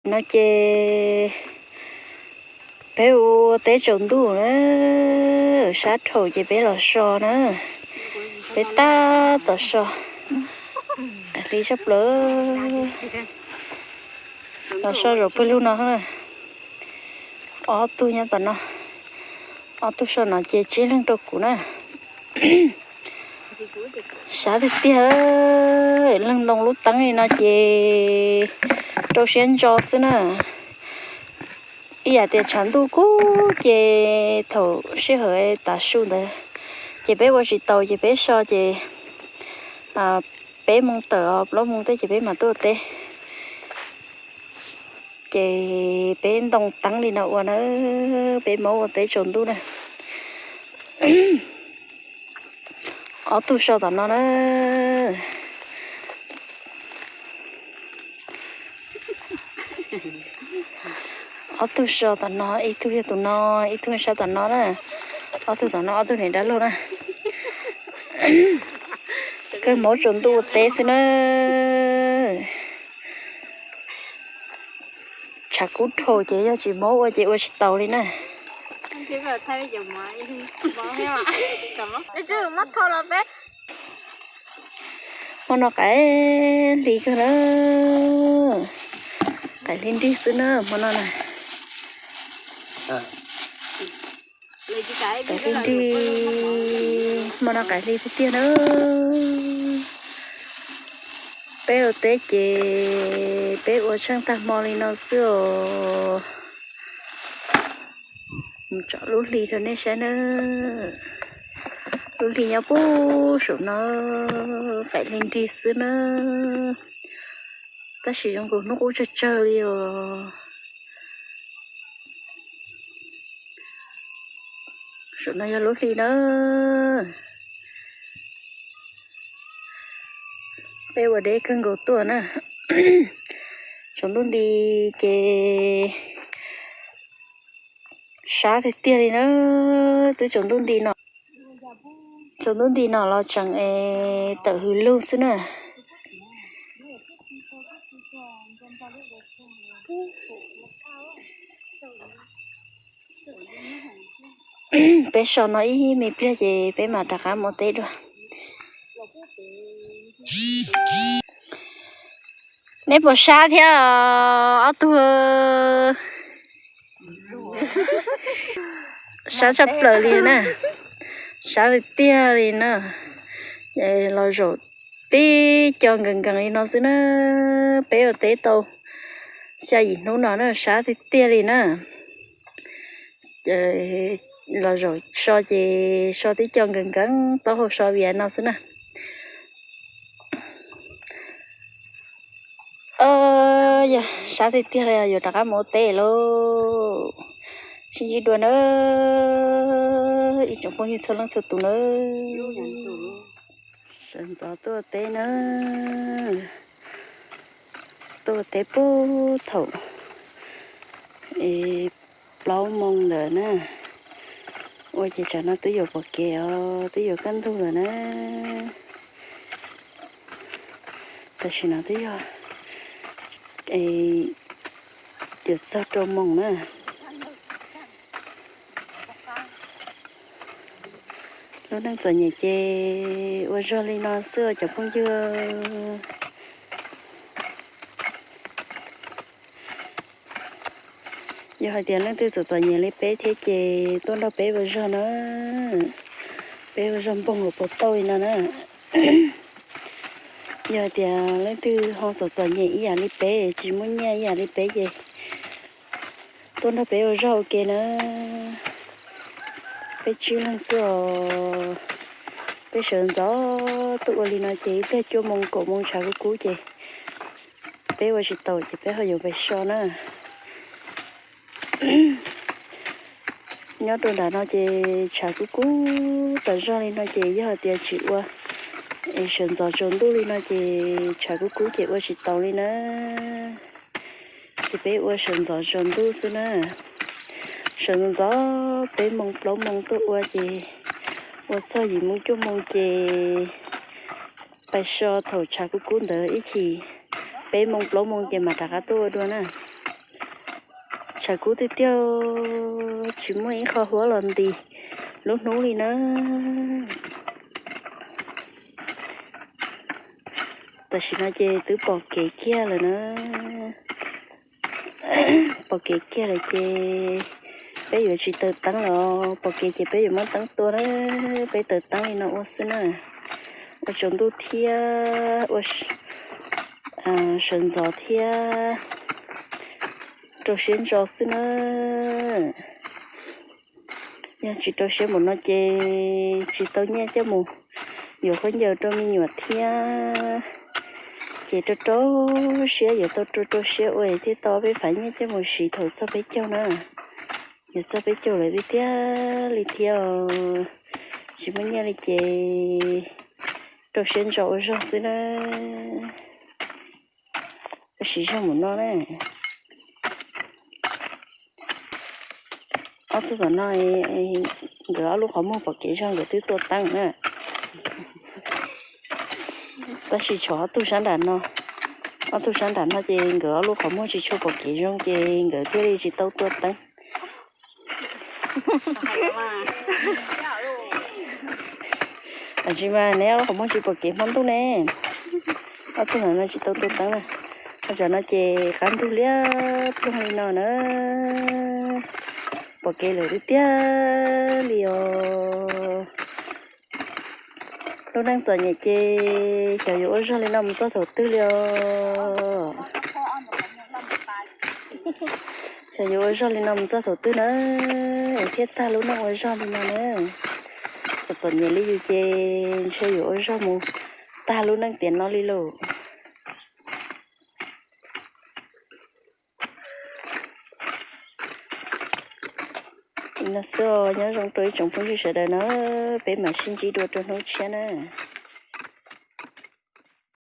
No ces peb ua teb tsaus ntuj na, sab dhau ces peb los so na, peb tab tom so, hli sab plaws, los so zaum pawg lug no. Ob tug nyob tom no, ob tug so no ces tsib leeg rau kuv na. Sab tiag tiag, leej ntoo lub teeb li no ces rau siab ntso xwb na. Ib yam tias tshav ntuj kub ces thaum sij hawm tav su ntawd ces peb ua tsis taus ces peb so ces peb moos tawm os plaub moos tej ces peb mam tuaj teb. Ces peb ntoo teeb li no ua na, peb mob ua teb tsaus ntuj na. Ob tug so tom no na. Ob tug so tom no, ib tug yog tus no, ib tug sab tom no na. Ob tug tom no ob tug niam dab laug na. Kawg mob tsaus ntuj ua teb xwb na. Tshav kub dhau ces yog tsis mob ua ces ua tsis taus li na. Hmo no qaim hli kawg na, qaim hli nrig xwb na hmo no na. Qaim hli nrig, hmo no qaim hli tiag tiag na. Peb ua teb ces peb ua tsheej tag hmo li no xwb os. Mus tsom lub hli rau nej saib na. Lub hli nyob puag saum no, qaim hli nrig xwb na. Tab sis zoo nkaus hnub qub tsawg tsawg li os. Saum no yog lub hli na. Peb ua deb kawg nkaus tuaj na. Tsaus ntuj nti ces sab tiag tiag li na. Twb tsaus ntuj nti no, tsaus ntuj nti no los tseem es tawm hws lug xwb na. Peb so no ib me pliag ces peb mam rov qab mus teb dua. Neb puas sab thiab ob tug? Sab tshaj plaws li na, sab tiag tiag li na. Los zaum tib co nkees nkees li no xwb na, peb ua teb tau xya yim hnub no na, sab tiag tiag li na. Los zaum so ces so tib co nkees nkees taub hau so vias no xwb na. Yog sab tiag tiag li yuav rov qab mus ua teb lauj. Sib ntsib dua na ib tsoom phooj ywg txhua leej txhua tus na. Sawv ntxov tuaj ua teb na, tuaj ua teb puag thaum plaub moos ntawd na. Ua ces tsam no twb yuav pom kev os, twb yuav kaj ntug lawm na. Tam sim no twb yog yuav txog rau moos na. Lub neej txom nyem ces ua zog li no xwb cov phooj ywg. Yog hais tias leej twg txom txom nyem li peb thiab ces tuaj nrog peb ua zog na, peb ua zog npoog hauv paus tauj li no na. Yog hais tias leej twg ho txom txom nyem ib yam li peb, tsis muaj nyiaj ib yam li peb ces tuaj nrog peb ua zog ua ke na. Peb tsib leeg xwb os, peb sawv ntxov tuaj ua li no ces ib pliag cuaj moos kaum moos tshav kub kub ces peb ua tsis taus ces peb ho yuav pais so na. Nyob rau nram no ces tshav kub kub tas zog li no ces yog hais tias tsis ua es sawv ntxov tsaus ntuj li no ces tshav kub kub ces ua tsis taus li na. Ces peb ua sawv ntxov tsaus ntuj xwb na. Sawv ntxov ntxov peb moos plaub moos tuaj ua ces ua txog yim moos cuaj moos ces pais so thaum tshav kub kub ntawd ib chim peb moos plaub moos ces mam rov qab tuaj ua dua na. Tshav kub tiag tiag, tsis muaj ib qho huab los ntis lub hnub li na. Tam sim no ces twb pom kev kiag lawm na. Pom kev kiag lawm ces peb yuav tsis taws teeb los, pom kev ces peb yuav muab teeb tua na. Peb taws teeb li no ua xwb na, ua tsaus ntuj thiab ua sawv ntxov thiab rau siab ntso xwb na. Yog tsis rau siab npaum no ces tsis tau nyiaj coj mus yuav khaub ncaws rau me nyuam thiab. Ces rau rau siab yuav tau rau rau siab ua thiaj tau peb phav nyiaj coj mus siv thaum txog peb caug na. Yuav txog peb caug lawm tiag tiag li thiab, tsis muaj nyiaj li ces rau siab ntso ua zog xwb na. Ua siv zog mus no na. Ob tug tom no, nkawd ob lub qhov muag pom kev zog nkawd twb tua teeb na. Tab sis tshuav ob tug sab nram no, ob tug sab nram no ces nkawd ob lub qhov muag tsis tshua pom kev zoo ces nkawd thiaj li tsis tau tua teeb. Tab sis mas neb ob lub qhov muag tsis pom kev hmo ntuj ne. Ob tug no tsis tau tua teeb na. Ob tug no ces qab ntug liab ploog li no na. Pom kev lawm tiag tiag li os. Lub neej txom nyem ces xyov yuav ua zog li no mus txog thaum twg li os. Xyov yuav ua zog li no mus txog thaum twg na, es thiaj tag lub neej ua zog li no na. Txom txom nyem li yus ces ntshe yuav ua zog mus tag lub neej tiam no li lauj. Li no xwb os, nyob zoo rau ib tsoom phooj ywg sawv daws na, peb mam sib ntsib dua rau hnub tshiab na.